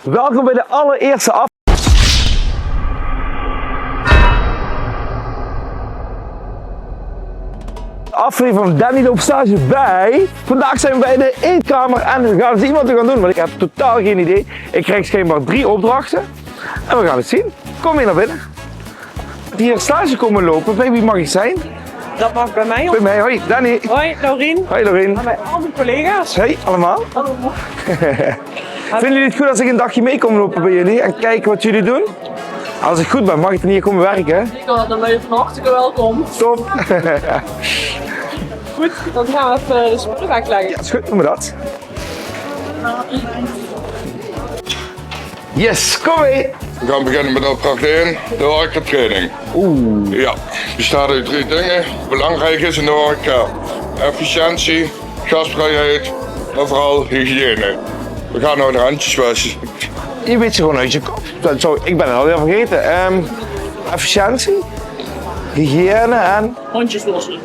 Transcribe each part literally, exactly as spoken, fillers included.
Welkom bij de allereerste af- aflevering van Danny loopt stage bij. Vandaag zijn we bij de eetkamer en we gaan zien wat we gaan doen, want ik heb totaal geen idee. Ik krijg schijnbaar drie opdrachten en we gaan het zien. Kom mee naar binnen. Die hier stage komen lopen, bij wie mag ik zijn? Dat mag bij mij. Bij mij, hoi, Danny. Hoi, Laurien. Hoi, Laurien. Bij al mijn collega's. Hey, allemaal. Vinden jullie het goed als ik een dagje mee kom lopen bij jullie en kijken wat jullie doen? Als ik goed ben, mag ik dan hier komen werken? Ik kan het, dan ben je van harte welkom. Top. Goed, dan gaan we even de spullen wegleggen. Ja, is goed, doen we dat. Yes, kom mee. We gaan beginnen met opdracht één, de horecatraining. Oeh. Ja, bestaat uit drie dingen. Belangrijk is in de horeca efficiëntie, gasvrijheid, maar vooral hygiëne. We gaan nou de handjes wassen. Je weet ze gewoon uit je kop. Dat zou, ik ben het alweer vergeten. Ehm, efficiëntie, hygiëne en... Hondjes lossen.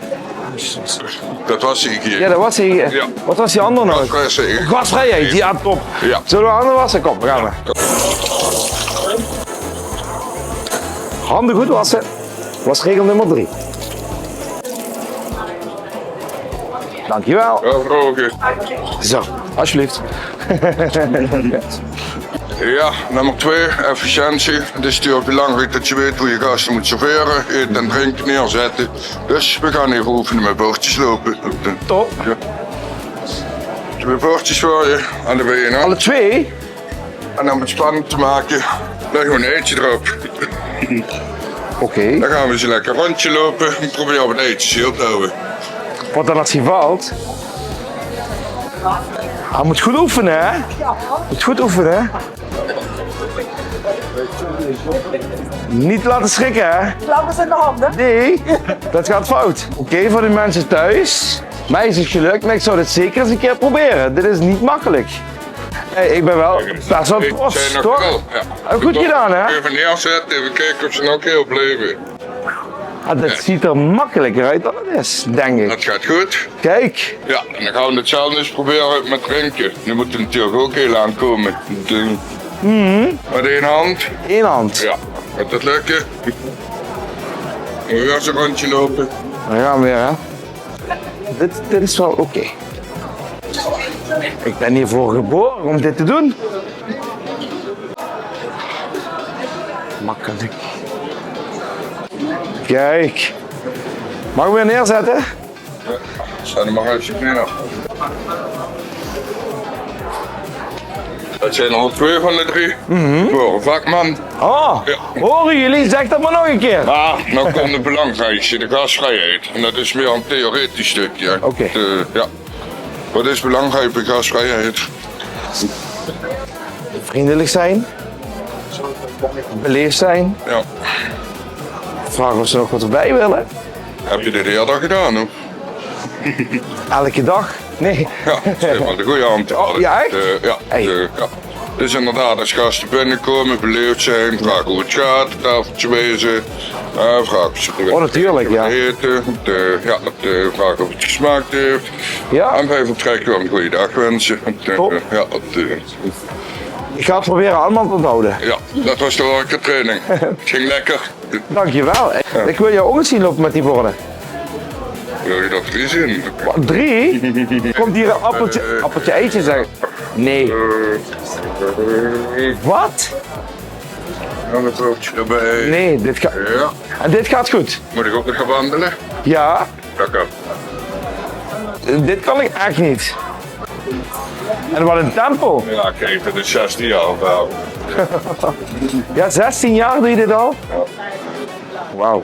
Dat was de hygiëne. Ja, dat was die. Ja. Wat was die andere nou? Gasvrijheid. Gasvrijheid, ja, top. Ja. Zullen we handen wassen? Kom, we gaan we. Handen goed wassen. Was regel nummer drie. Dankjewel. Ja, vragen. Zo, alsjeblieft. Ja, nummer twee, efficiëntie. Het is natuurlijk belangrijk dat je weet hoe je gasten moet serveren, eten en drinken neerzetten. Dus we gaan even oefenen met bordjes lopen. Top. Ja. Twee bordjes voor je, allebei in Alle hand. Twee? En om het spannend te maken, leggen we een eitje erop. Oké. Dan gaan we ze lekker rondje lopen en proberen we het eitje ziel te houden. Wat dan als hij valt? Hij moet goed oefenen, hè? Moet goed oefenen, hè? Niet laten schrikken, hè? Klappen ze in de handen. Nee, dat gaat fout. Oké, voor de mensen thuis. Mij is het gelukt, maar ik zou dit zeker eens een keer proberen. Dit is niet makkelijk. Hey, ik ben wel best wel trots, toch? Heb ik goed gedaan, hè? Even neerzetten, even kijken of ze nog heel blijven. Ah, dat ziet er makkelijker uit dan het is, denk ik. Dat gaat goed. Kijk. Ja, en dan gaan we hetzelfde eens proberen met drinken. Nu moet er natuurlijk ook heel aankomen. Doen. Met één hand. Eén hand. Ja, gaat dat lukken? Gaan we weer eens een rondje lopen. Dan gaan we weer, hè. Dit, dit is wel oké. Ik ben hiervoor geboren om dit te doen. Makkelijk. Kijk. Mag ik weer neerzetten? Zet hem maar even neer. Dat zijn al twee van de drie. Voor een vakman. Oh, horen jullie? Zeg dat maar nog een keer. Maar nou komt het belangrijkste, de gasvrijheid. En dat is meer een theoretisch stukje. Oké. De, ja. Wat is belangrijk bij gasvrijheid? Vriendelijk zijn. Beleefd zijn. Ja. Vragen of ze nog wat erbij willen. Heb je dit eerder gedaan, hoor? Elke dag? Nee. Ja, dat is helemaal de goede antwoord. Oh, ja, echt? De, ja, Hey. de, ja. Dus inderdaad, als gasten binnenkomen, beleefd zijn, vragen hoe het gaat, tafeltje wijzen, eh, vragen of ze Oh, natuurlijk, ja. eten, de, ja, de, vragen of het gesmaakt heeft. Ja? En bij vertrek wel een goede dag wensen. De, Top. Ja, dat, eh, Ik ga het proberen allemaal te onthouden. ja, dat was de horecatraining. Het ging lekker. Dankjewel. Ik wil jou ook eens zien lopen met die borden. Wil je dat drie zien? Wat, drie? Komt hier een appeltje, appeltje eitje, zeg. Nee. Wat? Dan een broodje erbij. Nee, dit gaat... Ja, En dit gaat goed? Moet ik ook nog gaan wandelen? Ja. Dat kan. Dit kan ik echt niet. En wat een tempo. Ja, kijk, dat is zestien jaar of wel. Ja, zestien jaar doe je dit al? Wauw.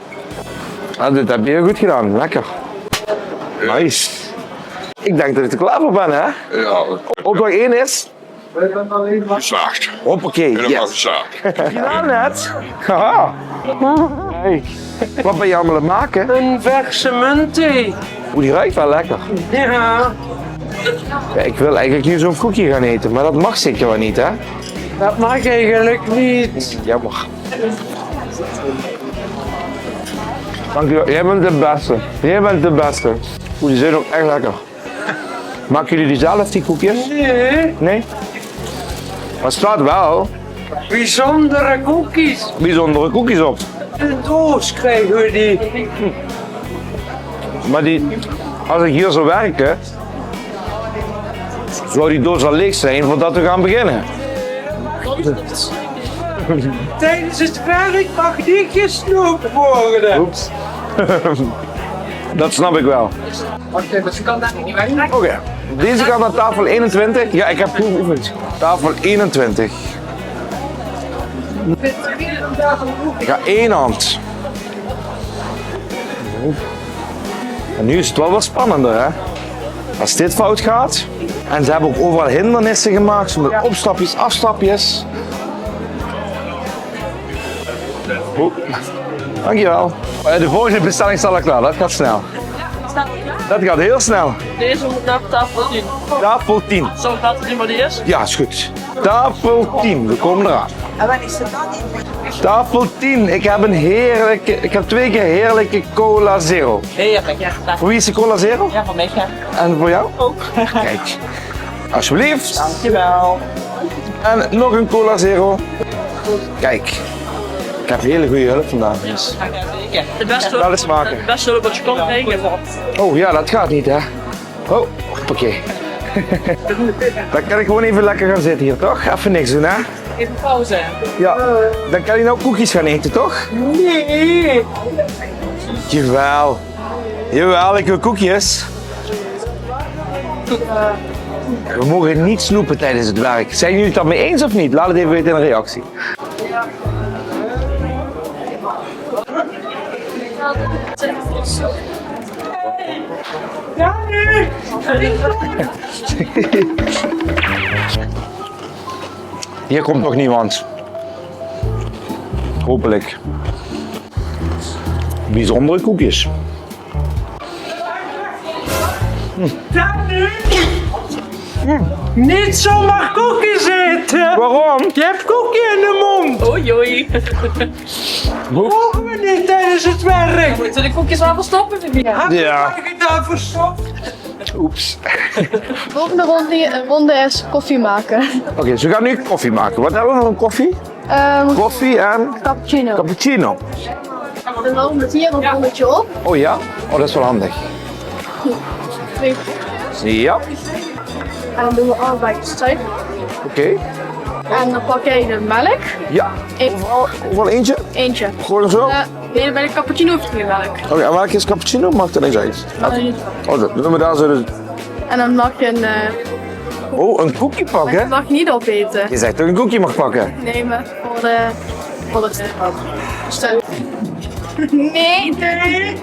Ah, dit heb je heel goed gedaan. Lekker. Nice. Ik denk dat ik er klaar voor ben, hè? Ja, Opdracht één is... geslaagd. Hoppakee, Helemaal yes. geslaagd. Gedaan net. Haha. Hey. Wat ben je allemaal aan het maken? Een verse muntthee. Oeh, die ruikt wel lekker. Ja, Ja, ik wil eigenlijk nu zo'n koekje gaan eten, maar dat mag zeker wel niet, hè? Dat mag eigenlijk niet. Jammer. Dank u wel. Jij bent de beste. Jij bent de beste. Oeh, die zijn ook echt lekker. Maken jullie die zelf, die koekjes? Nee. Nee? Mer 't steit waal Bijzondere koekjes. Bijzondere koekjes op. In de doos kriege we die. Mer die, es ich hie zo wirk, hè, zou die doos al leeg zeen veurdet we gaon beginne. Tijdens het werk mag niet gesnoept worden. Oeps. Det snap ich waal. Oké, deze gaon nao taofel einentwintig. Jao, ich höb good geoefend. Taofel einentwintig. Jao, ein hand. En noe is 't waal weer spannender, hè? Es dit fout geit. En ze höbbe ouch euveral hindernisse gemaak, zo mit opstapjes, aafstapjes. Oeh. Dankjewel. Eh, de volgende bestelling staat al klaar. Det geit snel. Det geit hiel snel. Deze mót nao taofel tien. Taofel tien. Zal ich laote zeen waat 't is? Jao, is good. Taofel tien, we kómme d'raan. Taofel tien, ich höb ein heerlike, ich höb twee kieër heerlike cola zero. Heerlijk, ja. Veur wae is de cola zero? Ja, veur mich, ja. En veur dich? Ouch. Kiek. Alsjeblieft. Dankjewel. En nog ein cola zero. Kiek, ich höb hiel gooj hulp vandaag, dus. Ja, zeker. De beste, laot ins make, de beste hulp waat se kóns kriege. Oh jao, det geit neet, hè? Oh, hoppakee. Dan kan ich gewoon effe lekker gaon zitte hie, toch? Effe niks doon, hè? Effe pauze. Jao, dan kan ich noe koekjes gaon aete, toch? Nae. Jawaal. Jawaal, ich wil koekjes. We moge neet snoepe tijdens het werk. Zeen geer 't dao mei eins of neet? Laot 't effe weite in de reactie. Hie kump nog niemes. Haopelik. Bijzondere koekjes. Neet zomaar koekjes aete. Waorom? Doe höbs koekje in de mónd. Oei, oei. Moge we neet tijdens het werk. Mótte we de koekjes waal verstoppe, Vivian? Höbs se 't waal gedaon, verstop? Oeps. De volgende ronde, eh, ronde is koffie make. Oké, dus we gaon noe koffie make. Waat höbbe we veur ein koffie? Ehm, koffie en? Cappuccino. Cappuccino. Dan haoje we hie ein rolletje op. Oh jao? Oh, det is waal hendig. Jao. En dan doon we allebei de stuip. Oké. En dan pak jij de melk. Jao. Hoeveel? Hoeveel? Eentje? Eentje. Gewoon zo? Eh, nee, bij de cappuccino hoeft geen melk. Oké, en welke is cappuccino? Maakt er niks uit. Oh, zo. Doon we dao zo de... En dan mag je een, eh, oh, ein koekje pakke? Maar je mag niet opeten. Doe zaes toch ein koekje maag pakke? Nee, maar voor de, voor de, eh, stel. Nee, nee.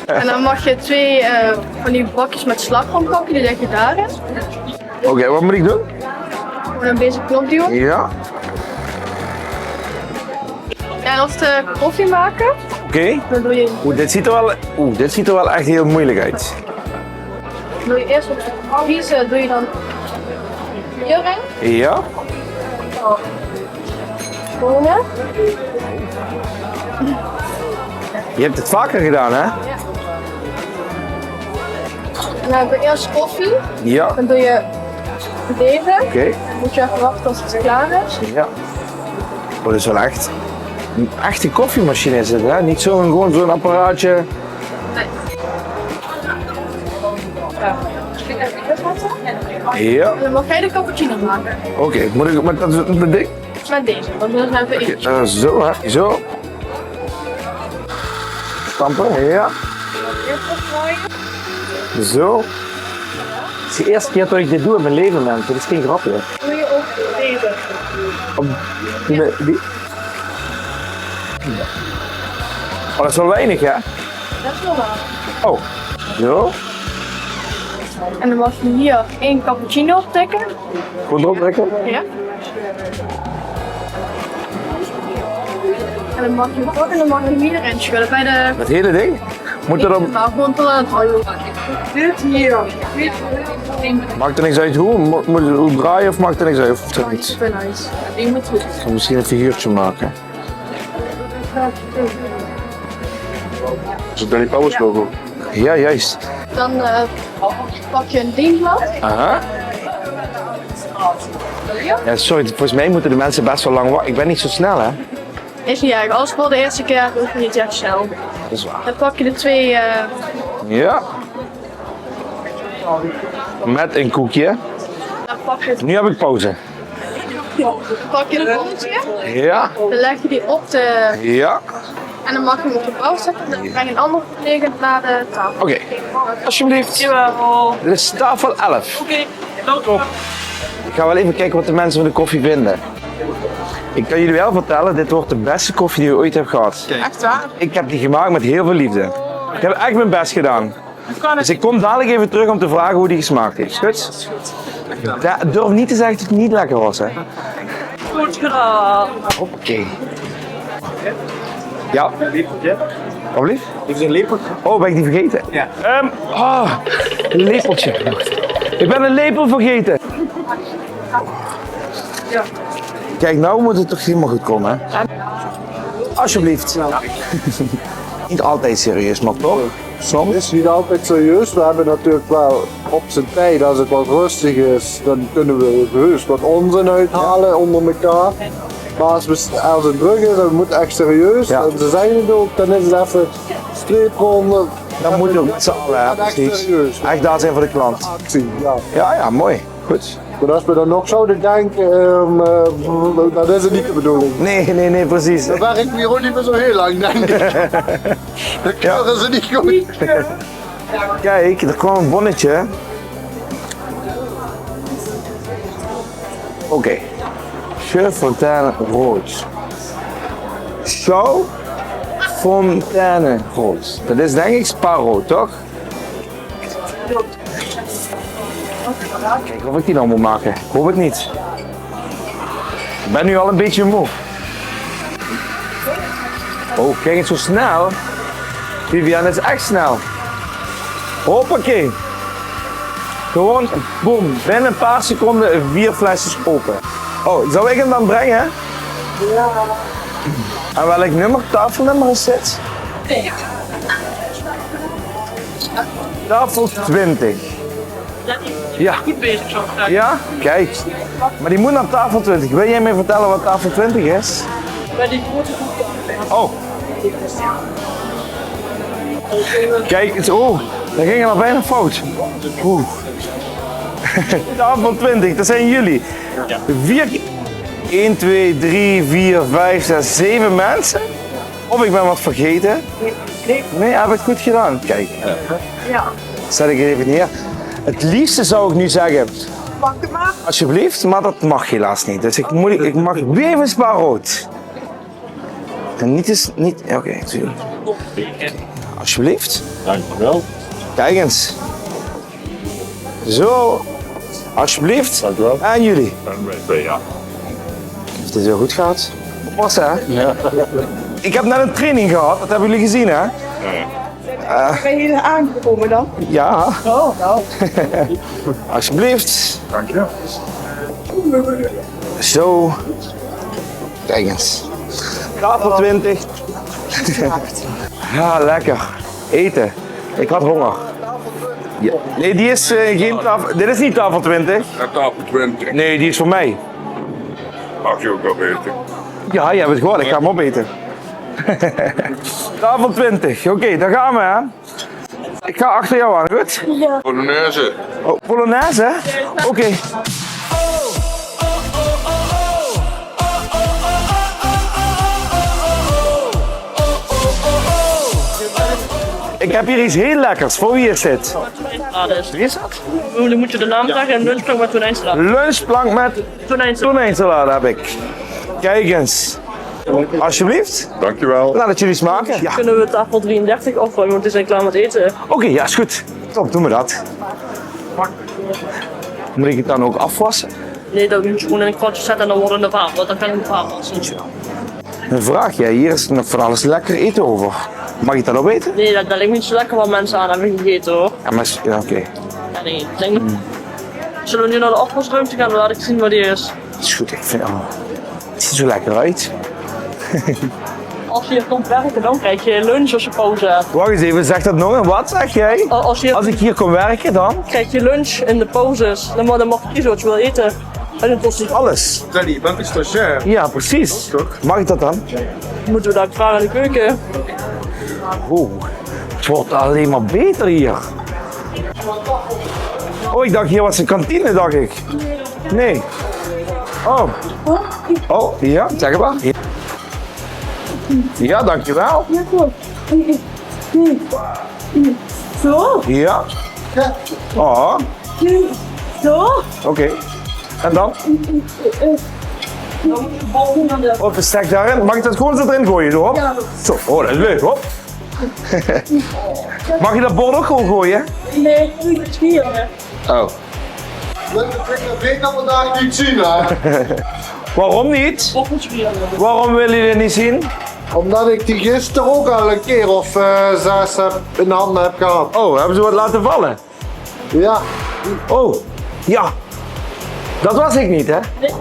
En dan mag je twee, eh, van die bakjes met slagroom pakken, die leg je daarin. Oké, waat mót ich doon? Gewoon op deze knop duwen. Jao. Ja, en als de koffie maken. Oké. Dan doe je... Oeh, dit zuut er waal, oeh, dit zuut er waal ech hiel meujelik oet. Doe je eerst op de kiezen, doe je dan hierin. Jao. Volgende. Doe höbs 't vaker gedaon, hè? Ja. En dan höbbe we eerst koffie. Jao. Dan doe je deze. Oké. Dan moet je even wachten tot het klaar is. Jao. Oh, det is waal ech ein echte koffiemachien is 't, hè? Neet zo'n, gewoon zo'n apparaatje. Nee. Jao. En dan mag jij de cappuccino maken. Oké, mót ich mit det, mit dit ding? Met deze, want dan hebben we... Oké, eh, zo, hè. Zo. Stampe, jao. Zo. 't Is de eerste keer det ich dit doon in mien laeve, minse. Det is gein grapje. Doe je op deze? Op die, die... Oh, det is waal weinig, hè? Det is normaal. Oh, zo. En dan mag je hier één cappuccino op tikken. Gewoon erop trekken? Ja. En dan mag je hem pakken en dan mag je hem hier inschudden bij de... Het hele ding? Mót det dan... Maar gewoon tot aan het randje. Dit hier. Maakt er niks uit hoe? Mo-, mót ich 't drejje of maakt er niks uit? Of niks? Maakt niet veel uit. Die moet goed. Ich kan misschien ein figuurtje make. Is 't Danny Powers logo? Jao, juist. Dan, eh, pak je een dienblad. Aha. Ja, sorry, volgens mij moeten de mensen best wel lang wachten. Ik ben niet zo snel, hè? Is niet erg. Als voor de eerste keer hoef je niet echt snel. Dat is waar. Dan pak je de twee, eh, Ja. Met een koekje. Dan pak je het Nu heb ik pauze. Dan pak je een bolletje. Ja. Dan leg je die op de Ja. En dan mag je hem op de bouw zetten. Dan breng je een andere collega naar de tafel. Oké, alsjeblieft. Jawel. Dit is tafel elf. Oké, top. Ik ga wel even kijken wat de mensen van de koffie vinden. Ik kan jullie wel vertellen, dit wordt de beste koffie die we ooit hebben gehad. Echt waar? Ik heb die gemaakt met heel veel liefde. Ik heb echt mijn best gedaan. Dus ik kom dadelijk even terug om te vragen hoe die gesmaakt heeft. Is goed? Ja, durf niet te zeggen dat het niet lekker was, hè? Goed gedaan. Oké. Ja. Alsjeblieft? Dit is een lepeltje. Oh, ben ik die vergeten? Ja. Ehm, ah, een lepeltje. Ik ben een lepel vergeten. Kijk, nou moet het toch helemaal goed komen, hè? Alsjeblieft. Niet altijd serieus, maar toch? Soms. Het is niet altijd serieus. We hebben natuurlijk wel op zijn tijd, als het wat rustig is, dan kunnen we heus wat onzin uithalen onder elkaar. Maar als we s- als het druk is en we moeten echt serieus, Ja. en ze zijn het ook, dan is het even streep eronder. Dan moeten we met z'n allen, hè, Echt precies. serieus. Echt daar zijn voor de klant. Actie, ja. Ja, ja, mooi. Goed. Maar als we dan nog zouden denken, ehm, eh, dat is het niet de bedoeling. Nee, nee, nee, precies. Dan werken we hier ook niet meer zo heel lang, denk ik. Dan keuren ze niet goed. Kijk, er kwam een bonnetje. Oké. Chef Fontaine rood. Chef Fontaine rood. Dat is denk ik Spa rood, toch? Kijken of ik die nou moet maken. Ik hoop het niet. Ik ben nu al een beetje moe. Oh, kijk eens zo snel. Viviane is echt snel. Hoppakee. Gewoon, boem. Binnen een paar seconden vier flesjes open. Oh, zou ik hem dan brengen? Ja. En welk nummer, tafelnummer is dit? Tafel twintig. Ja. Goed bezig, zo. Ja, kijk. Maar die moet naar tafel twintig. Wil jij mij vertellen wat tafel twintig is? Bij die grote groep. Oh. Kijk, het, oh, daar ging er al bijna fout. Oeh. Tafel twintig, dat zijn jullie. Vier, één, twee, drie, vier, vijf, zes, zeven mensen. Of ik ben wat vergeten. Nee, heb ik het goed gedaan? Kijk. Ja. Zet ik het even neer. Het liefste zou ik nu zeggen, pak het maar, alsjeblieft, maar dat mag helaas niet. Dus ik, moet, ik mag weer even Spa rood. En niet eens, niet, oké, sorry. Alsjeblieft. Dankjewel. Kijk eens. Zo, alsjeblieft. Dank u wel. En jullie. En wij twee, ja. Heeft het heel goed gehad? Pas, hè? Ja. Ik heb net een training gehad, dat hebben jullie gezien, hè? Ja, ja. Eh. Ben je hier aangekomen dan? Ja. Oh, nou. Alsjeblieft. Dank je. Zo. Kijk eens. Tafel twintig. Ja, lekker. Eten. Ik had honger. Ja. Nee, die is eh, geen tafel. Dit is niet tafel twintig. Ja, tafel twintig. Nee, die is voor mij. Mag je ook opeten? Ja, jij bent gewoon. Ik ga hem opeten. Tafel twintig. Oké, daar gaan we, hè? Ik ga achter jou aan, goed? Ja. Polonaise. Oh, polonaise? Oké. Ik heb hier iets heel lekkers. Voor wie is dit? Wie is dat? Dan moet je de naam zeggen en lunchplank met tonijnsalade. Lunchplank met tonijnsalade. Tonijnsalade heb ik. Kijk eens. Alsjeblieft. Dankjewel. Laat het jullie smaken. Ja. Kunnen we tafel drieëndertig opruimen, want die zijn klaar met eten. Oké, ja, is goed. Top, doen we dat. Moet ik het dan ook afwassen? Nee, dat moet je gewoon in een kwartje zetten en dan worden de vaat, want dan kan ik de vaat wassen. Een vraag, ja, hier is nog van alles lekker eten over. Mag ik dat opeten? Nee, dat, dat lijkt me niet zo lekker wat mensen aan hebben gegeten, hoor. Ja, maar is- ja, oké. Ja, nee, ik denk niet. Zullen we nu naar de opvasruimte gaan? Dan laat ik zien waar die is. Is goed, ik vind, oh, het ziet er zo lekker uit. Als je hier komt werken, dan krijg je lunch als je pauze hebt. Wacht eens even, zeg dat nog eens. Wat zeg jij? Als je Als ik hier kom werken, dan? Krijg je lunch in de pauzes. Dan, dan mag je kiezen wat je wil eten. En dan kost het alles. Danny, je bent een stagiair. Ja, precies. Toch? Mag ik dat dan? Moeten we dat vragen aan de keuken? Oh, het wordt alleen maar beter hier. Oh, ik dacht hier was een kantine, dacht ik. Nee. Oh. Oh, ja, zeg maar. Ja, dankjewel. Ja, klopt. Zo? Ja. Oh. Zo? Oké. En dan? Of een stek daarin? Mag ik dat gewoon zo erin gooien, zo? Hop? Ja. Zo, oh, dat is leuk, hoor. Mag je dat bord ook gewoon gooien? Nee, ik moet het hier. Oh. Dat kan ik vandaag niet zien, hè? Waarom niet? Waarom wil je het niet zien? Omdat ik die gisteren ook al een keer of eh, zes heb, in handen heb gehad. Oh, hebben ze wat laten vallen? Ja. Oh, ja. Dat was ik niet, hè? Nee.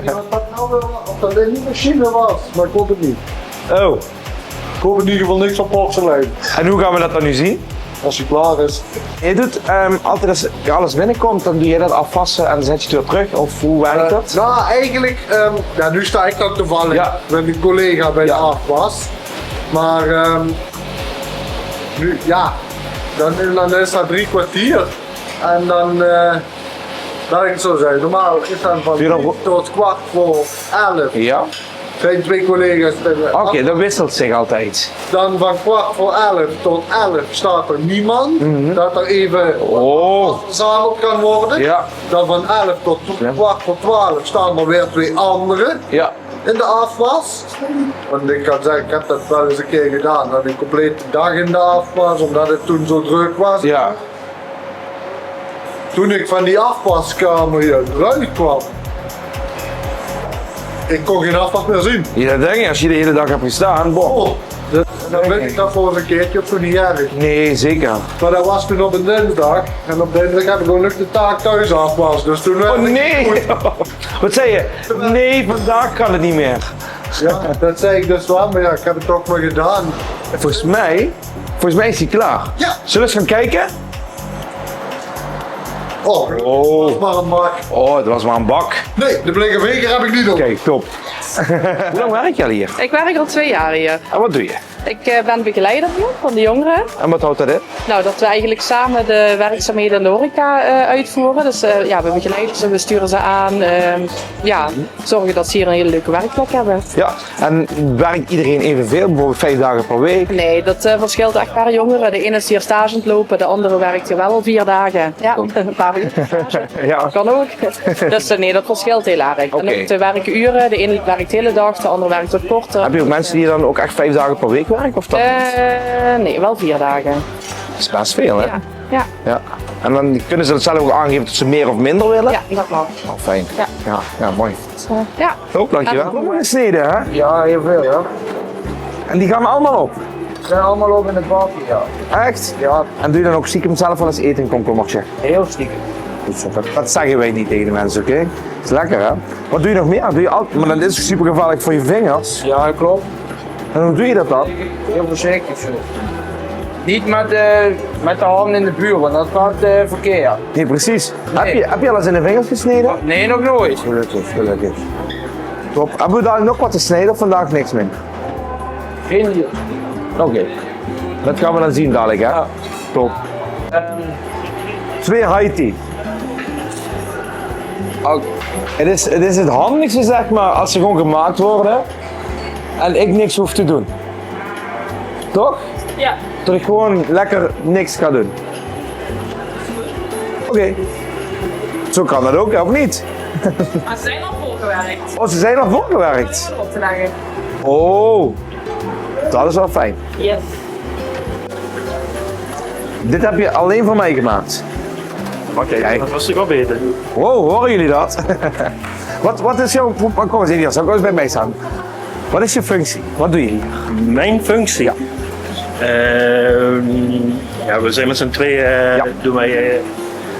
Wat dat nou weer was, of dat in die machine was, maar ik hoop het niet. Oh. Ik hoop in ieder geval niks van porselein. En hoe gaan we dat dan nu zien? Als hij klaar is. Je doet ehm, altijd als alles binnenkomt, dan doe je dat afwassen en dan zet je het weer terug. Of hoe werkt dat? Eh, nou, eigenlijk, ehm, ja, nu sta ik dan toevallig met een collega bij de afwas. Maar ehm, nu, ja, dan, dan is dat drie kwartier. En dan, eh, laat ik het zo zeggen, normaal is dan van tien tot kwart voor elf. Ja. Zijn twee collega's. Oké, dat wisselt zich altijd. Dan van kwart voor elf tot elf staat er niemand. Dat er even verzameld kan worden. Ja. Dan van elf tot kwart voor twaalf staan er weer twee anderen in de afwas. Want ik kan zeggen, ik heb dat wel eens een keer gedaan. Dat ik een complete dag in de afwas, omdat het toen zo druk was. Ja. Toen ik van die afwaskamer hier eruit kwam, ik kon geen afwas meer zien. Ja, dat denk ik, als je de hele dag hebt gestaan. Boah. Oh, dat, dan weet ik dat voor een keertje op zo'n niet erg. Nee, zeker. Maar dat was toen op een dinsdag. En op dinsdag heb ik ook nog de taak thuis afwas. Dus toen werd... Oh nee! Wat zei je? Nee, vandaag kan het niet meer. Ja, dat zei ik dus wel, maar ja, ik heb het toch maar gedaan. Volgens mij, volgens mij is hij klaar. Ja. Zullen we eens gaan kijken? Oh, oh, het was maar een bak. Oh, het was maar een bak. Nee, de blikkenveger heb ik niet op. Oké, top. Hoe lang werk je al hier? Ik werk al twee jaar hier. En wat doe je? Ik eh, ben begeleider hier van de jongeren. En wat houdt dat in? Nou, dat we eigenlijk samen de werkzaamheden in de horeca eh, uitvoeren. Dus eh, ja, we begeleiden ze, we sturen ze aan. Ehm, ja, zorgen dat ze hier een hele leuke werkplek hebben. Ja, en werkt iedereen evenveel? Bijvoorbeeld vijf dagen per week? Nee, dat eh, verschilt echt per jongere. De ene is hier stage aan het lopen, de andere werkt hier wel al vier dagen. Ja, een paar uur stage. Ja. Kan ook. Dus eh, nee, dat verschilt heel erg. En ook de werkuren. De ene werkt de hele dag, de andere werkt wat korter. Heb je ook mensen die dan ook echt vijf dagen per week werken? Of dat niet? Eh, nee, wel vier dagen. Dat is best veel, hè? Ja. Ja. Ja. En dan kunnen ze dat zelf ook aangeven dat ze meer of minder willen? Ja, dat mag. Oh, fijn. Ja. Ja, ja, mooi. Dus, eh, ja. Top, dankjewel. Allemaal gesneden, hè? Ja, heel veel, ja. En die gaan allemaal op? Die zijn allemaal op in het bakje, ja. Echt? Ja. En doe je dan ook stiekem zelf wel eens eten in komkommertje? Heel stiekem. Goed zo, dat, dat zeggen wij niet tegen de mensen, oké? Is lekker, hè? Wat doe je nog meer? Doe je al... Maar dat is super gevaarlijk voor je vingers. Ja, klopt. En hoe doe je dat dan? Heel voorzichtig zo. Niet met de, met de hand in de buurt, want dat gaat eh, verkeerd. Nee, precies. Heb je, heb je al eens in de vingers gesneden? Nee, nog nooit. Gelukkig, gelukkig. Top. Hebben we daar nog wat te snijden of vandaag niks meer? Geen idee. Oké. Dat gaan we dan zien dadelijk, hè? Ja. Top. Twee Haiti. Oké. Het is, het is het handigste, zeg maar, als ze gewoon gemaakt worden en ik niks hoef te doen. Toch? Ja. Dat ik gewoon lekker niks ga doen. Oké. Zo kan dat ook, hè, of niet? Maar ze zijn al volgewerkt. Oh, ze zijn al volgewerkt? Om erop te leggen. Oh, dat is wel fijn. Yes. Dit heb je alleen voor mij gemaakt. Oké, dat was ik al beter. Wow, horen jullie dat? Wat, wat is jouw... Kom eens even hier, zal ik eens bij mij staan. Wat is je functie? Wat doe je hier? Mijn functie? Ja. Ehm, ja, we zijn met z'n tweeën, eh, doen wij eh,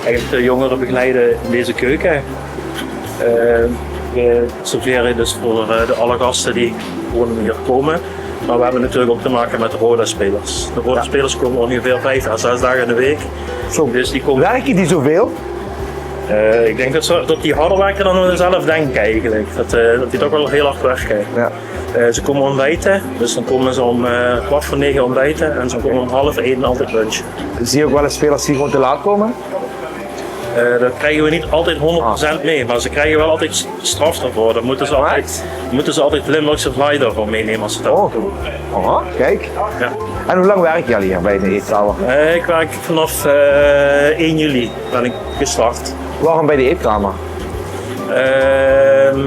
eigenlijk de jongeren begeleiden in deze keuken. Eh, we serveren dus voor eh, de alle gasten die gewoon hier komen. Maar we hebben natuurlijk ook te maken met de Roda-spelers. De Roda-spelers komen ongeveer vijf à zes dagen in de week. Zo. Dus die komen... Werken die zoveel? Eh, ik denk dat, ze, dat die harder werken dan we zelf denken eigenlijk. Dat, eh, dat die toch wel heel hard werken. Ja. Eh, ze komen ontbijten, dus dan komen ze om eh, kwart voor negen ontbijten en ze komen om half één altijd lunchen. Zie je ook wel eens spelers die gewoon te laat komen? Eh, dat krijgen we niet altijd honderd procent mee, maar ze krijgen wel altijd straf daarvoor. Dan moeten ze altijd, moeten ze altijd Limburgse vlaai daarvoor meenemen als ze dat Oh, doen. Aha, kijk. Ja. En hoe lang werk je al hier bij de eetkamer? Eh, ik werk vanaf eh, één juli ben ik gestart. Waarom bij de eetkamer? Ehm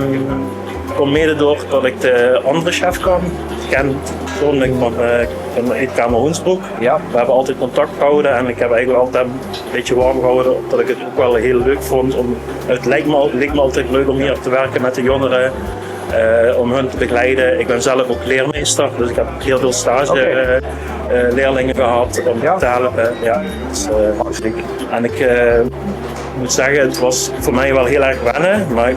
komt mede door dat ik de andere chef kan. Ik ken persoonlijk van, eh, van de eetkamer Hoensbroek. Ja. We hebben altijd contact gehouden en ik heb eigenlijk altijd een beetje warm gehouden dat ik het ook wel heel leuk vond. Om, het lijkt me, al- leek me altijd leuk om hier te werken met de jongeren. Eh, om hun te begeleiden. Ik ben zelf ook leermeester, dus ik heb ook heel veel stage Oké. eh, eh, leerlingen gehad om Ja. te helpen. Ja, dus, eh, Oh, ziek. en ik eh, moet zeggen, het was voor mij wel heel erg wennen, maar ik,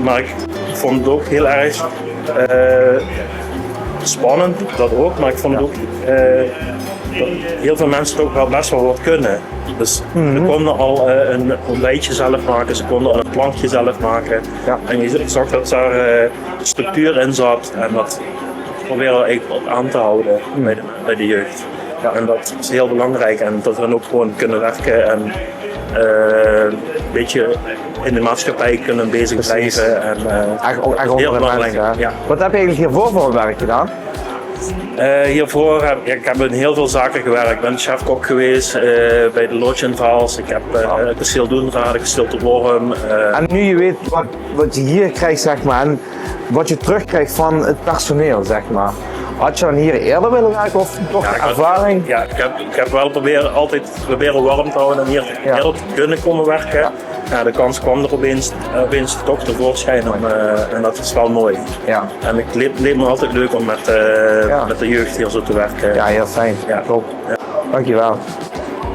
maar ik vond het ook heel erg eh, spannend, dat ook. Maar ik vond het ook eh, dat heel veel mensen toch wel best wel wat kunnen. Dus ze konden al eh, een ontbijtje zelf maken, ze konden al een plankje zelf maken. Ja. En je zag dat daar eh, structuur in zat en dat proberen we eigenlijk ook aan te houden bij de, bij de jeugd. Ja, en dat is heel belangrijk en dat we dan ook gewoon kunnen werken en eh, een beetje in de maatschappij kunnen bezig Precies. blijven. En, eh, Echt, ook echt heel onder de belangrijk. mensen. Hè? Ja. Wat heb je eigenlijk hiervoor voor werk gedaan? Eh, hiervoor heb ik, ik heb in heel veel zaken gewerkt. Ik ben chef-kok geweest eh, bij de Lodge in Vaals. Ik heb eh Kasteel Doenrade, Kasteel de Worm. eh, En nu je weet wat, wat je hier krijgt, zeg maar, en wat je terugkrijgt van het personeel, zeg maar. Had je dan hier eerder willen werken of toch Ja, de ik had- ervaring? Ja, ik heb, ik heb wel proberen altijd proberen warm te houden en hier Ja. heel kunnen komen werken. Ja, de kans kwam er opeens, opeens toch tevoorschijn om, eh, en dat is wel mooi. Ja. En het leek, leek me altijd leuk om met, eh, Ja. met de jeugd hier zo te werken. Ja, heel fijn. Ja. Top. Dankjewel.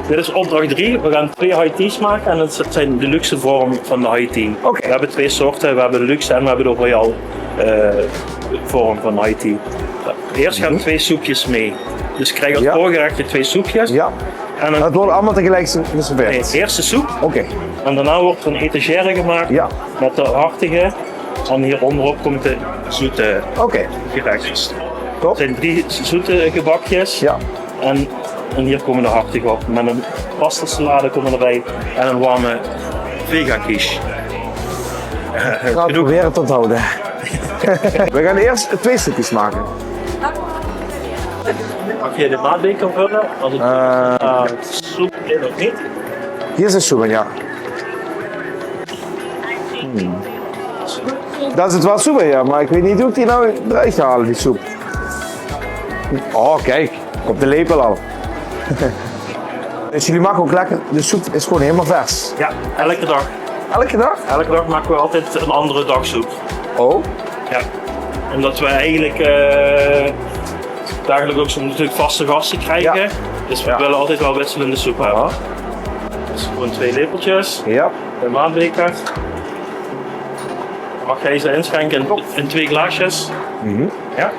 Dit is opdracht drie. We gaan twee high teas maken en dat zijn de luxe vorm van de high tea. Oké. We hebben twee soorten. We hebben de luxe en we hebben de royal eh, vorm van high tea. Eerst gaan twee soepjes mee. Dus je krijgt als Ja. voorgerecht twee soepjes. Ja. En dan Dat wordt allemaal tegelijk geserveerd. nee, eerst de soep Oké. en daarna wordt er een etagère gemaakt Ja. met de hartige. En hier onderop komt de zoete Oké. gerechtjes. Top. Het zijn drie zoete gebakjes. Ja. En, en hier komen de hartige op. Met een pastasalade komen erbij. En een warme vega quiche. Ik ga het proberen te onthouden. We gaan eerst twee soepjes maken. Mag je de maatbeker vullen? Als het Eh, eh, soep in of niet? Hier is de soep in, ja. Hmm. Daar zit wel soep in, ja, maar ik weet niet hoe ik die nou eruit ga halen, die soep. Oh, kijk, op de lepel al. Dus jullie maken ook lekker, de soep is gewoon helemaal vers. Ja, elke dag. Elke dag? Elke dag maken we altijd een andere dagsoep. Oh, Ja. Omdat we eigenlijk eh, dagelijks ook zo natuurlijk vaste gasten krijgen. Ja. Dus we Ja. willen altijd wel wisselende soep hebben. Aha. Dus gewoon twee lepeltjes. Ja. De maatbeker. Mag jij ze inschenken in, in twee glaasjes? Mhm. Ja?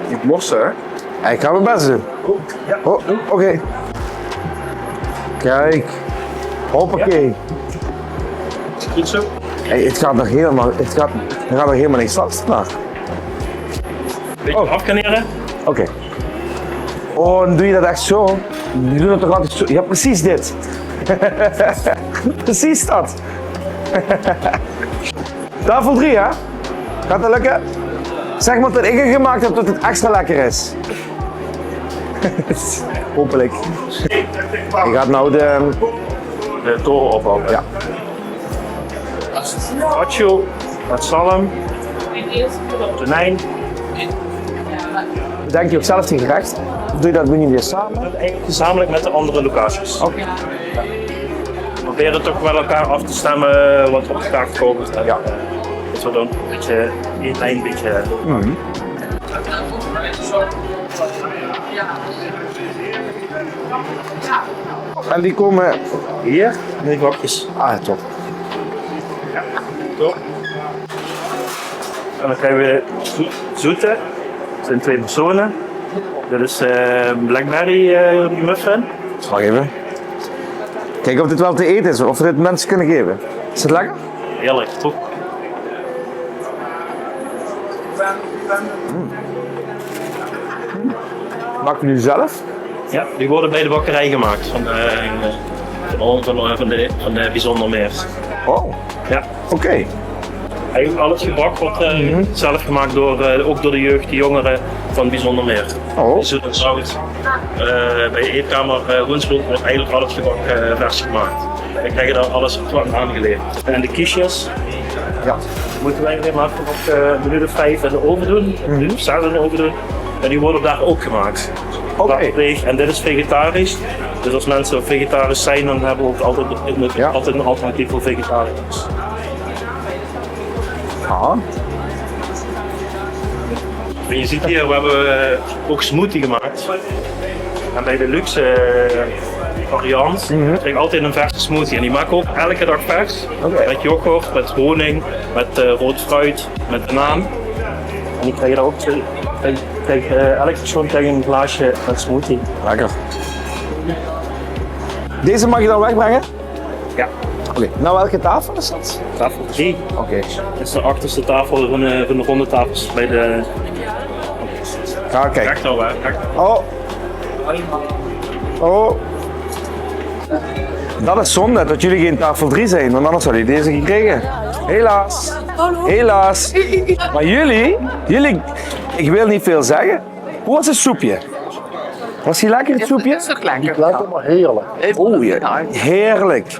Ik morsen, hè? Ja, ik ga mijn best doen. Ja. Oh, oké. Kijk. Hoppakee. Goed zo. Hey, het gaat nog helemaal, het gaat, er gaat nog helemaal niks vast vandaag. Beetje afkaneren. Oké. Oh, dan doe je dat echt zo? Je doet het toch altijd zo? Ja, precies dit. Precies dat. Tafel drie, hè? Gaat dat lukken? Zeg maar dat ik het gemaakt heb dat het extra lekker is. Hopelijk. Ik ga nou de... De toren opbouwen. Ja. Carpaccio, met zalm, tonijn. Bedenk je ook zelf die gerecht? Doe je dat nu weer samen? Eigenlijk gezamenlijk met de andere locaties. Oké. We proberen toch met elkaar af te stemmen wat er op de kaart komt. En, Ja. eh, dat we dan een beetje één lijn, een beetje. En die komen... Hier, in die bakjes. Ah, top. Top. En dan krijgen we zoet, zoete. Dat zijn twee personen. Dat is eh blackberry eh muffin. Wacht even. Kiek of dit wel te ete is, of we dit minse kinne geve. Is het lekker? Heerlijk, top. Maak je die zelf? Ja, die worden bij de bakkerij gemaakt van de, van, van, van de, van de Bijzonder Meer. Oh, Ja, oké. eigenlijk al het gebak wordt eh, zelf gemaakt door, eh, ook door de jeugd, de jongeren van Bijzonder Meer. Oh. Die zoet en zout. Eh, bij de eetkamer eh Woensbroek wordt eigenlijk al het gebak eh, vers gemaakt. Wij krijgen daar alles van aangeleverd. En de quiches Ja. moeten wij weer maar vanaf eh, een minuut of vijf in de oven doen. Een minuut of zes in de oven doen. En die worden daar ook gemaakt. Oké. Daar kreeg- En dit is vegetarisch. Dus als mensen vegetarisch zijn, dan hebben we ook altijd, een- Ja. altijd een alternatief voor vegetariërs. Ja. En je ziet hier, we hebben eh, ook smoothie gemaakt. En bij de luxe eh, variant krijg je altijd een verse smoothie. En die maken we ook elke dag vers. Oké. Met yoghurt, met honing, met eh, rood fruit, met banaan. En die krijg je daar ook twee. Krijg, krijg, eh, elk persoon krijgt een glaasje met smoothie. Lekker. Deze mag je dan wegbrengen? Ja, Oké, naar welke tafel is dat? Tafel drie. Oké. Dat is de achterste tafel van de, van de ronde tafels bij de Ja, kijk. rechter. Hè? Oh. Oh. Dat is zonde dat jullie geen tafel drie zijn, want anders had ik deze gekregen. Helaas. Helaas. Maar jullie, jullie, ik wil niet veel zeggen. Hoe was het soepje? Was hij lekker, het soepje? Is toch lekker? Lekker, maar heerlijk. Oeh, ja. Heerlijk.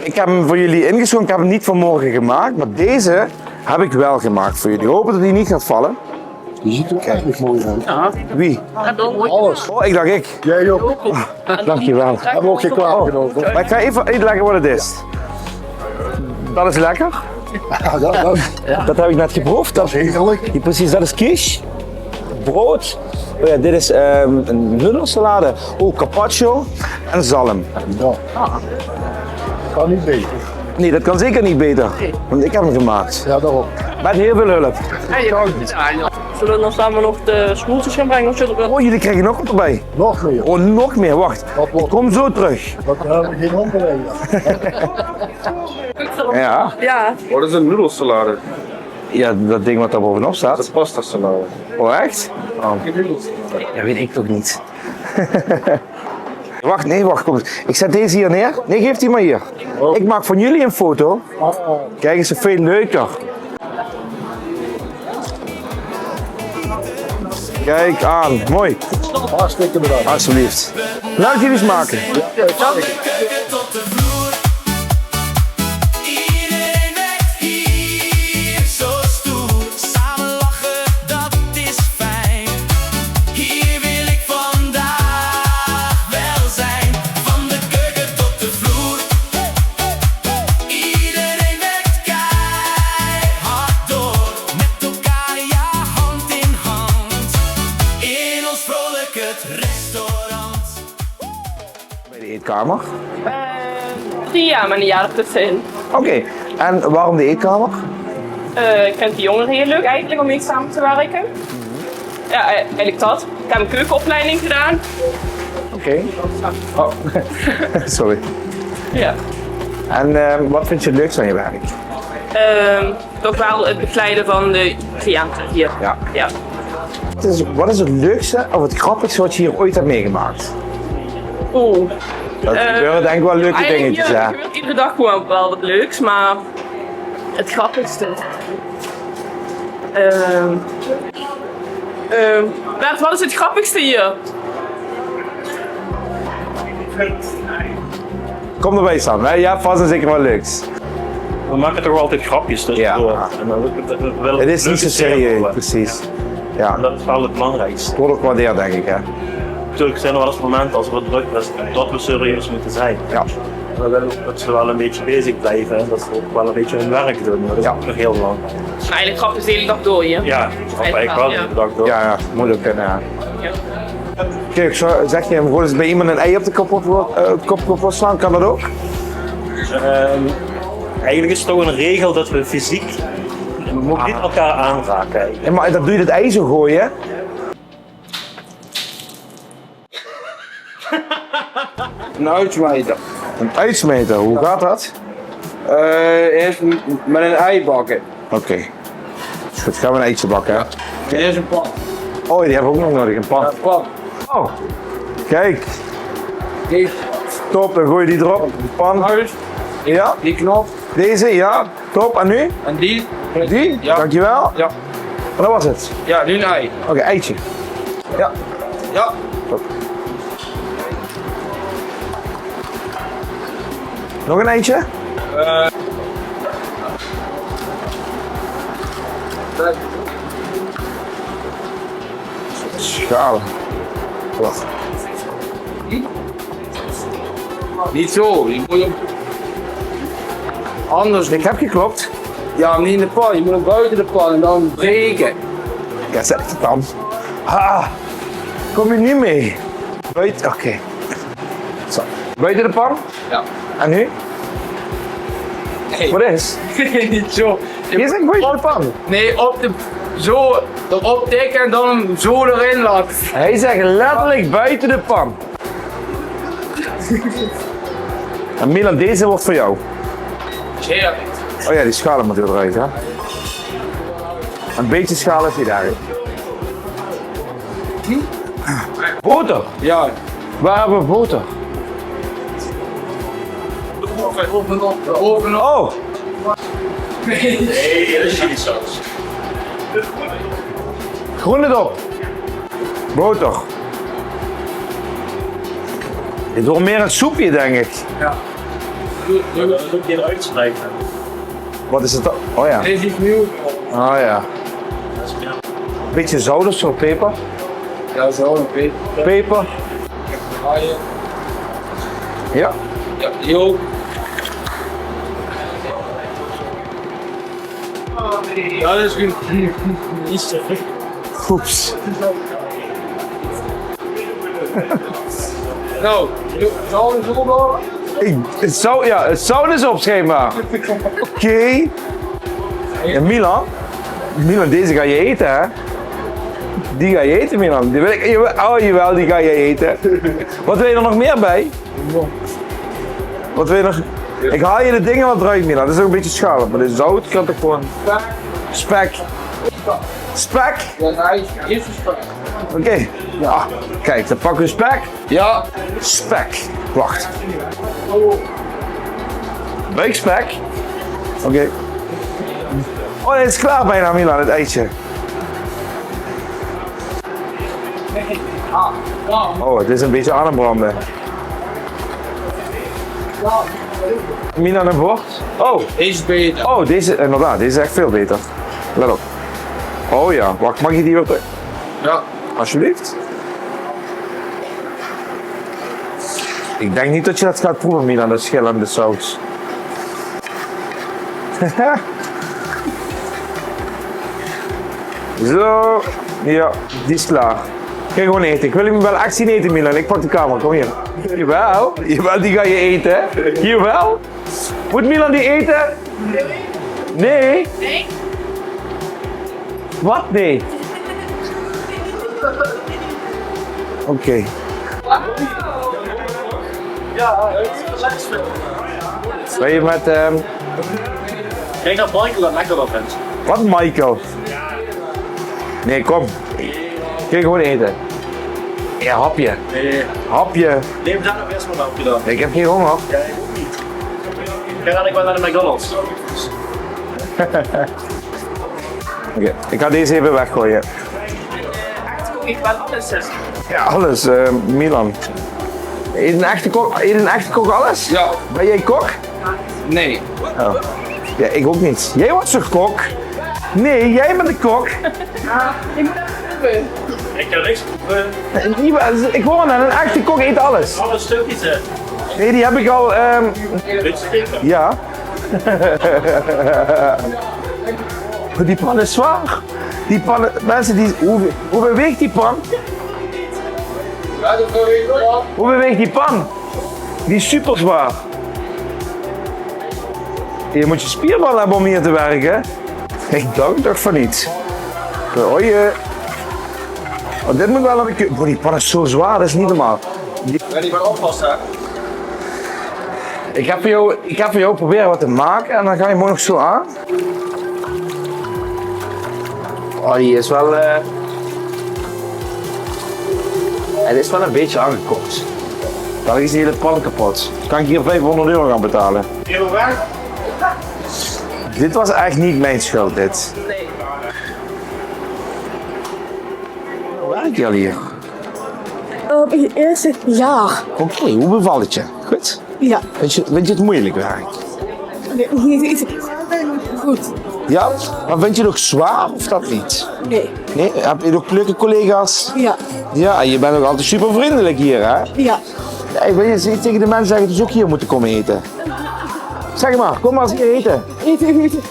Ik heb hem voor jullie ingeschonken, ik heb hem niet vanmorgen gemaakt, maar deze heb ik wel gemaakt voor jullie. Ik hoop dat hij niet gaat vallen. Die ziet er erg mooi uit. Wie? Alles. Oh, ik dacht ik. Jij ook. Dankjewel. Hebben we ook geen kwaad genomen. Maar ik ga even uitleggen wat het is. Dat is lekker. Ja, dat, dat, Dat heb ik net geproefd. dat is heerlijk. Ja, precies, dat is quiche. Brood. Oh ja, dit is ehm, een nudelsalade. Oh, carpaccio en zalm. Ja. Kan niet beter. Nee, dat kan zeker niet beter. Want ik heb hem gemaakt. Ja, daarom. Met heel veel hulp. Zullen we dan samen nog de smoeltjes gaan brengen? Of zullen we... Oh, jullie krijgen nog wat erbij. Nog meer. Oh, nog meer. Wacht. Ik kom zo terug. Want we hebben geen handen meer. Ja. Ja, Wat is een nudelsalade? Ja, dat ding wat daar bovenop Dat staat. is pastasalade. Oh, echt? Oh. Ja, weet ik toch niet. Wacht, nee, wacht, kom eens. Ik zet deze hier neer. Nee, geef die maar hier. Ik maak van jullie een foto. Kijk eens, veel leuker. Kijk aan, mooi. Hartstikke bedankt. Alsjeblieft. Laat jullie smaken. Iedereen werkt hier zo stoer. Samen lachen, dat is fijn. Hier wil ik vandaag wel zijn. Van de keuken tot de vloer. Iedereen werkt keihard door. Met elkaar, ja, hand in hand. In ons vrolijk het restaurant. Bij de eetkamer. Drie jaar, maar een jaar ertussenin. Oké, en waarom de eetkamer? Eh, ik vind de jongeren heel leuk eigenlijk om mee samen te werken. Ja, eh, eigenlijk dat. Ik heb een keukenopleiding gedaan. Oké. Oh, sorry. Ja. En eh, wat vind je het leukste aan je werk? Ehm, toch wel het begeleiden van de cliënten hier. Ja. Ja. Wat is, wat is het leukste of het grappigste wat je hier ooit hebt meegemaakt? Oeh. Dat gebeuren denk ik wel leuke Eigenlijk dingetjes, hier ja. Gebeurt iedere dag gewoon wel wat leuks, maar het grappigste. Ehm ehm, Bert, wat is het grappigste hier? Kom erbij staan, hè? Ja, vast en zeker wel leuks. We maken toch wel altijd grapjes dus. Ja. En dan, we, we willen Het is niet leuke zo sfeer serieus, houden. Precies. Ja, En dat is wel het belangrijkste. het wordt ook waardeerd, denk ik, hè? Natuurlijk zijn er wel eens momenten als het wat druk is dat we serieus moeten zijn. Ja. En we willen ook dat ze wel een beetje bezig blijven en dat ze ook wel een beetje hun werk doen. Dat is Ja. Ook nog heel belangrijk. Maar eigenlijk grappig de hele dag door hier. Ja, dat eigenlijk wel Ja. de dag door. Ja, ja, moet ook kunnen, ja. Kijk, zo, zeg je, bijvoorbeeld bij iemand een ei op de kop, op, eh, kop, kop slaan, kan dat ook? Ehm, eigenlijk is het toch een regel dat we fysiek, we mogen niet elkaar aanraken eigenlijk. Ja, maar dat doe je het ei zo gooien, hè? Een uitweider. Ein ei smaete, wie geit det? Eh, ieës m-, mit ein ei bakke. Oké. Is good, gaon we ein eitje bakke, hè? Dit is ein pan. Oh, die höbbe we ouch nog nudig, ein pan. Jao, pan. Oh, kiek. Kiek. Top, dan gooi ich die d'rop. Pan. Jao? Die knop. Deze, jao. Top, en noe? En die? Die? Jao. Dankjewel. Jao. En det waas 't? Jao, noe ein ei. Oké, eitje. Jao. Jao. Top. Nog ein eitje? Eh. Sjaal. Wach. Neet zo, die mót je anders. Ich höb geklop. Jao, neet in de pan, die mót buite de pan en dan breke. Jao, zèt ich de pan. Ha! Kóm ich neet mie. Buite, oké. Zo. Buite de pan? Jao. En noe? Hey. Waat is? Neet zo. Hie is ein gooj pan. Nae, op de, zo d'rop tikke en dan zo d'rin laote. Hae zaet letterlik buite de pan. En Milan, deze waert veur dich. Sjaal. Oh jao, die sjaal mót d'r oet, hè? Ein bietje sjaal is hie dao. Boter? Jao. Waat höbbe we boter? De oven op. De oven op. Oh. Nae, det is chilisaus. Groene dop. Boter. Dit waert mieë ein soepje, dink ich. Jao. Det is ouch gein uitspraak. Waat is 't dan? Oh jao. Dit is neet. Oh jao. Bietje zout of zo, peper. Jao, zout en peper. Peper. Aje. Jao. Jao, die ouch. Jao, det is good. Oeps. Noe, zout is op. Ich, 't zout, jao, 't zout is op, schijnbaar. Oké. Jao, Milan. Milan, deze gaon se aete, hè? Die gaon se aete, Milan. Die wil ich, jawel, oh, jawel, die gaon se aete. Waat wils se d'r nog mieë bie? Waat wils se nog? Ich haol hie de dinger waal d'roet, Milan. Det is ouch ein bietje sjaal, mer de zout kan toch gewoon. Spek. Spek. Oké. Jao, kiek, dan pakke we spek. Jao. Spek. Wach. Ruuk spek. Oké. Oh, 't is klaor bijna, Milan, 't eitje. Oh, 't is ein bietje aan 't brande. Milan, ein bord. Oh. Deze is beter. Oh, deze, inderdaad, deze is ech väöl beter. Let op. Oh jao, wach, maag ich die weer terug? Jao. Alsjeblieft. Ich dink neet det se det gaos proeve, Milan, det schillende saus. Zo, jao, die is klaor. Gaon gewoon aete. Ich wil 'm waal ech zeen aete, Milan. Ich pak de camera, kóm hie. Jawel, jawel, die gaon se aete. Jawel. Mót Milan die aete? Nae. Nae? Waat nae? Oké. Wauw. Wils se mit, ehm, Kiek of Michael det lekkerder vindj. Waat, Michael? Nae, kóm. Gaon gewoon aete. Jao, hapje. Nae. Hapje. Nae, veer höbbe bès waal hapje dan. Ich höb gein hónger. Jao, ich ouch neet. Ich gaon dan waal nao de McDonald's. Oké, ich gaon deze effe weggoeaje. Ech kók ich waal alles, hè? Jao, alles, eh, Milan. Eet ein echte kok, eet ein echte kok alles? Jao. Bön doe kok? Nae. Oh. Jao, ich ouch neet. Doe waers toch kok? Nae, doe bös de kok. Jao, ich mót effe oefene. Ich kan niks oefene. Nae, ich waor net ein echte kok, eet alles. Alle stökskes, hè? Nae, die höb ich al, ehm, jao. Die pan is zwaor. Die pan, minse, die, wie, wie waeg die pan? Wie waeg die pan? Die is super zwaor. Doe mós spierballen höbbe óm hie te wirke. Ich dink toch van neet. Oei. Oh, dit mót waal ein bietje, boah, die pan is zo zwaor, det is neet normaal. Die... Jao, die mót oppasse, hè? Ik ga veur jou, ik ga veur jou probere wat te make en dan gaon je mooi nog zo aan. Oh, die is wel, eh, het is wel een beetje aangekocht. Dan is die hele pan kapot. Kan ik hier vijfhonderd euro gaan betalen? Dit was echt niet mijn schuld, dit. Werk je al hier? Eh, het eerste jaar. Oké, hoe bevalt het je? Goed? Ja. Vind je, vind je het moeilijk werk? Nee, niet goed. Ja, maar vind je het ook zwaar of dat niet? Nee. Nee? Heb je ook leuke collega's? Ja. Ja, en je bent ook altijd super vriendelijk hier, hè? Ja. Ja, ik wil eens tegen de mensen zeggen dat ze ook hier moeten komen eten. Zeg maar, kom maar eens hier eten. Eten, eten.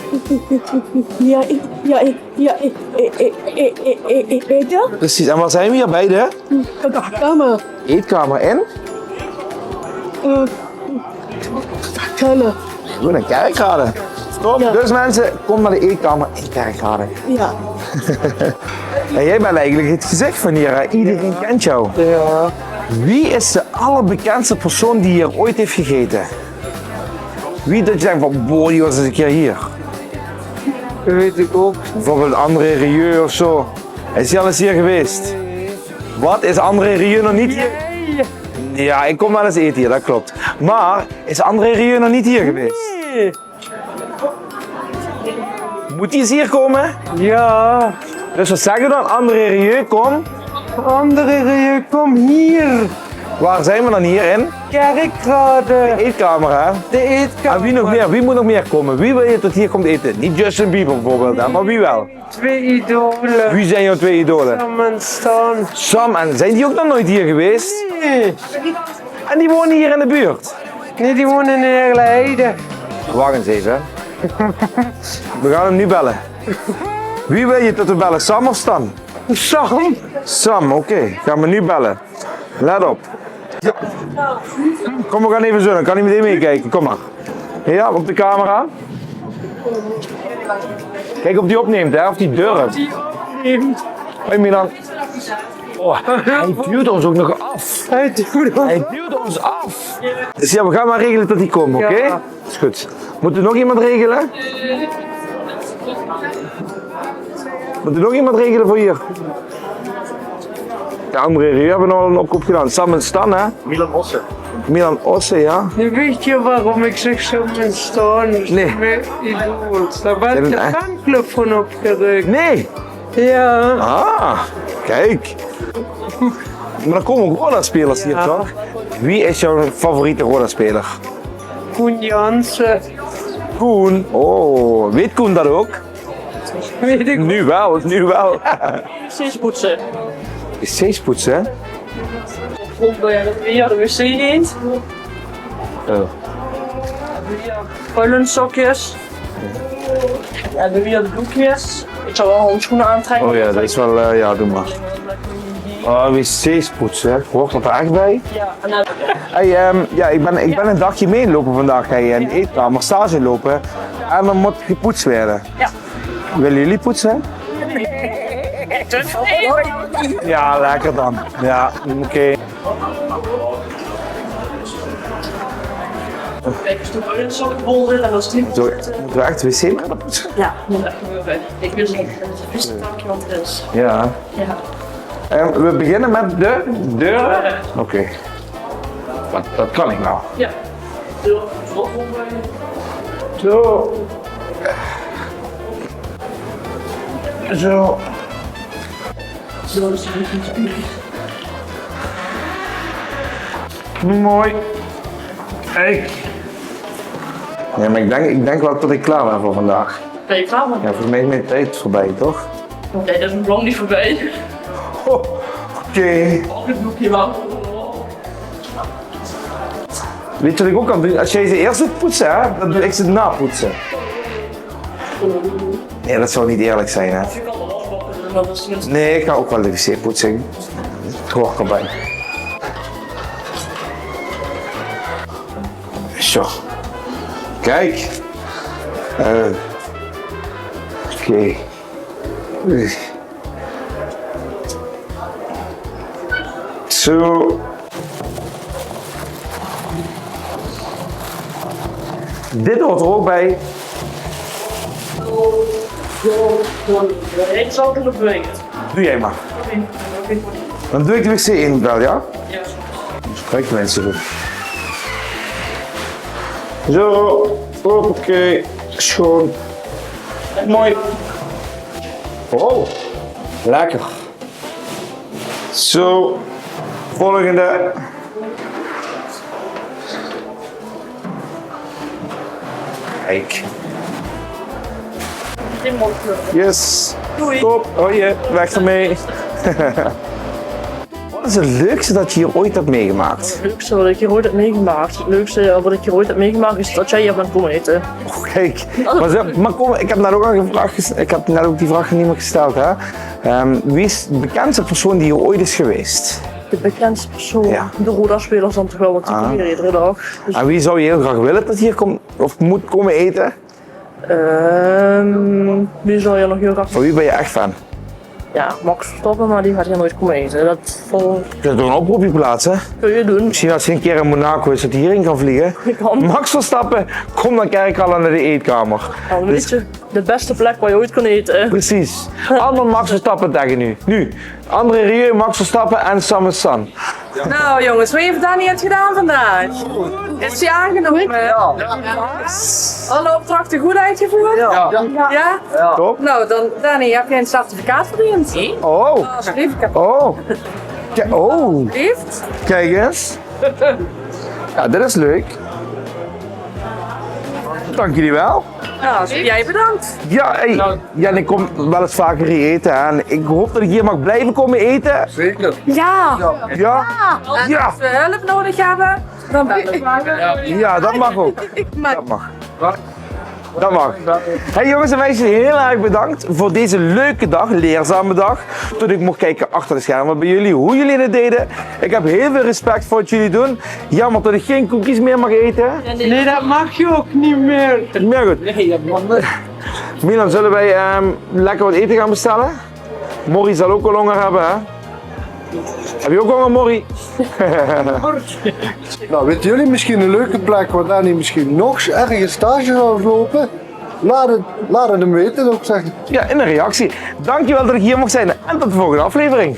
Ja, ik, ja, ik, ja, ik, ik, ik, ik, ik, ik, eten. Precies, en waar zijn we hier bij de? K-, k-, kamer. Eetkamer in? Eh, Kerkrade. Goed, in Kerkrade. Top, ja. Dus mensen, kom naar de eetkamer in Kerkrade. Ja. En jij bent eigenlijk het gezicht van hier, hè? Iedereen kent jou. Ja. Wie is de allerbekendste persoon die hier ooit heeft gegeten? Wie dat je denkt van, boah, die was eens een keer hier. Dat weet ik ook. Bijvoorbeeld André Rieu of zo. Is hij al eens hier geweest? Nee. Wat? Is André Rieu nog niet hier? Nee. Ja, ik kom wel eens eten hier, dat klopt. Maar is André Rieu nog niet hier geweest? Nee. Moet hij eens hier komen? Ja. Dus wat zeggen we dan? André Rieu, kom. André Rieu, kom hier. Waar zijn we dan hier in? Kerkrade. De eetkamer, hè? De eetkamer. En wie nog meer? Wie moet nog meer komen? Wie wil je dat hier komt eten? Niet Justin Bieber bijvoorbeeld, hè, maar wie wel? Twee idolen. Wie zijn jouw twee idolen? Sam en Stan. Sam en, zijn die ook nog nooit hier geweest? Nee. En die wonen hier in de buurt? Nee, die wonen in Heerle Heide. Wacht eens even, hè. We gaan hem nu bellen. Wie wil je dat we bellen? Sam of Stan? Sam. Sam, oké. Gaan we nu bellen. Let op. Ja. Kom, we gaan even zo. Dan kan hij meteen meekijken. Kom maar. Ja, op de camera. Kijk of die opneemt, hè, of die durft. Hoi Milan. Oh, hij duwt ons ook nog af. Hij duwt ons af. Dus ja, we gaan maar regelen dat die komen, oké? Ja. Is goed. Moet er nog iemand regelen? Moet er nog iemand regelen voor hier? De André Rieu hebben al een oproep gedaan. Sam en Stan, hè? Milan Osse. Milan Osse, ja. Nu weet je waarom ik zeg Sam en Stan. Nee. Mijn idool. Daar ben ik een fanclub van opgericht. Nee. Ja. Ah, kijk. Maar dan komen ook rollenspelers hier, toch? Wie is jouw favoriete rollenspelers? Koen Jansen. Koen? Oh, weet Koen dat ook? Weet ik. Nu wel, nu wel. Wc's poetsen. Wc's poetsen? Bijvoorbeeld, ja, de wc niet. Oh. Ja, vuilnissokjes. Ja, de doekjes. Ik zou wel handschoenen aantrekken. Oh ja, dat is wel, eh, ja, doe maar. Oh, wc's poetsen, hè? Hoort dat er echt bij? Ja, en dan... Hey, ehm, ja, ik ben, ik ben een dagje meelopen vandaag, hè, in de eetkamer stage lopen. En dan moet gepoetst worden. Ja. Willen jullie poetsen? Ja, lekker dan. Ja, oké. Kijk, als de vuilnissokjes vol zitten en als die... Moeten we, moeten we echt de wc-bril poetsen? Ja, moet echt gebeuren. Ik wist niet dat het een vies takje wat het is. Ja. Ja. En we beginnen met de deuren? Oké. Dat, dat kan ik wel. Ja. Zo. Zo. Mooi. Hey. Ja, maar ik denk, ik denk wel dat ik klaar ben voor vandaag. Ben je klaar voor? Ja, voor mij is mijn tijd voorbij, toch? Nee, dat is nog lang niet voorbij. Oh, oké. Oh, dat doe ik hier wel. Weet je wat ik ook kan doen? Als jij ze eerst doet poetsen, hè, dan doe ik ze napoetsen. Nee, dat zou niet eerlijk zijn, hè? Nee, ik ga ook wel de wc poetsen. Het hoort erbij. Zo. Kijk. Eh, oké. Zo. Dit hoort er ook bij. Ik zal het nog weten. Doe jij maar. Dan doe ik de wc in wel, ja? Spreek de mensen goed. Zo, hoppakee, schoon. Mooi. Oh, lekker. Zo, volgende. Kijk. Yes. Top. Oh jee, weg ermee. Wat is het leukste dat je hier ooit hebt meegemaakt? Het leukste wat ik hier ooit heb meegemaakt. Het leukste wat ik hier ooit heb meegemaakt is dat jij hier bent komen eten. Oh, kijk. Maar, ze, maar kom, ik heb net ook al gevraagd, ik heb net ook die vraag aan iemand gesteld, hè. Ehm, wie is de bekendste persoon die hier ooit is geweest? De bekendste persoon. Ja. De Roda-spelers dan toch wel, want die komen hier iedere dag. Dus En wie zou je heel graag willen dat hier komt of moet komen eten? Ehm, wie zou je nog heel graag... Van wie ben je echt fan? Ja, Max Verstappen, maar die gaat hier nooit komen eten. Dat vond... Je kunt toch een oproepje plaatsen? Kun je doen. Misschien als je een keer in Monaco is, dat hij hierin kan vliegen. Kan. Max Verstappen, kom dan Kerkrade naar de eetkamer. Dan weet je, de beste plek waar je ooit kan eten. Precies. Allemaal Max Verstappen tegen u. Nu, André Rieu, Max Verstappen en Samus San. Nou jongens, wie heeft Dani het gedaan vandaag? Is hij aangenomen? Alle opdrachten goed uitgevoerd? Ja? Top. Nou, dan Dani, heb jij een certificaat verdiend? Oh, Alsjeblieft, ik heb oh. Kijk, oh, alsjeblieft. Kijk eens. Ja, dit is leuk. Dank jullie wel. Nou, jij bedankt. Ja, hey. Ja, ik kom wel eens vaker hier eten, hè. En ik hoop dat ik hier mag blijven komen eten. Zeker. Ja. Ja? En Ja. Als we hulp nodig hebben, dan bellen we. Ja, dat mag ook. Maar Dat mag. Dat mag. Hey jongens en meisjes, heel erg bedankt voor deze leuke dag, leerzame dag. Toen ik mocht kijken achter de schermen bij jullie, hoe jullie het deden. Ik heb heel veel respect voor wat jullie doen. Jammer dat ik geen koekjes meer mag eten. Nee, dat mag je ook niet meer. Maar goed. Milan, zullen wij ehm, lekker wat eten gaan bestellen? Morrie zal ook wel honger hebben, hè? Heb je ook honger, Morrie? Nou, weten jullie misschien een leuke plek waar Dani misschien nog ergens stage zou lopen? Laat het, laat het hem weten, zou ik zeggen. Ja, in de reactie. Dankjewel dat ik hier mocht zijn en tot de volgende aflevering.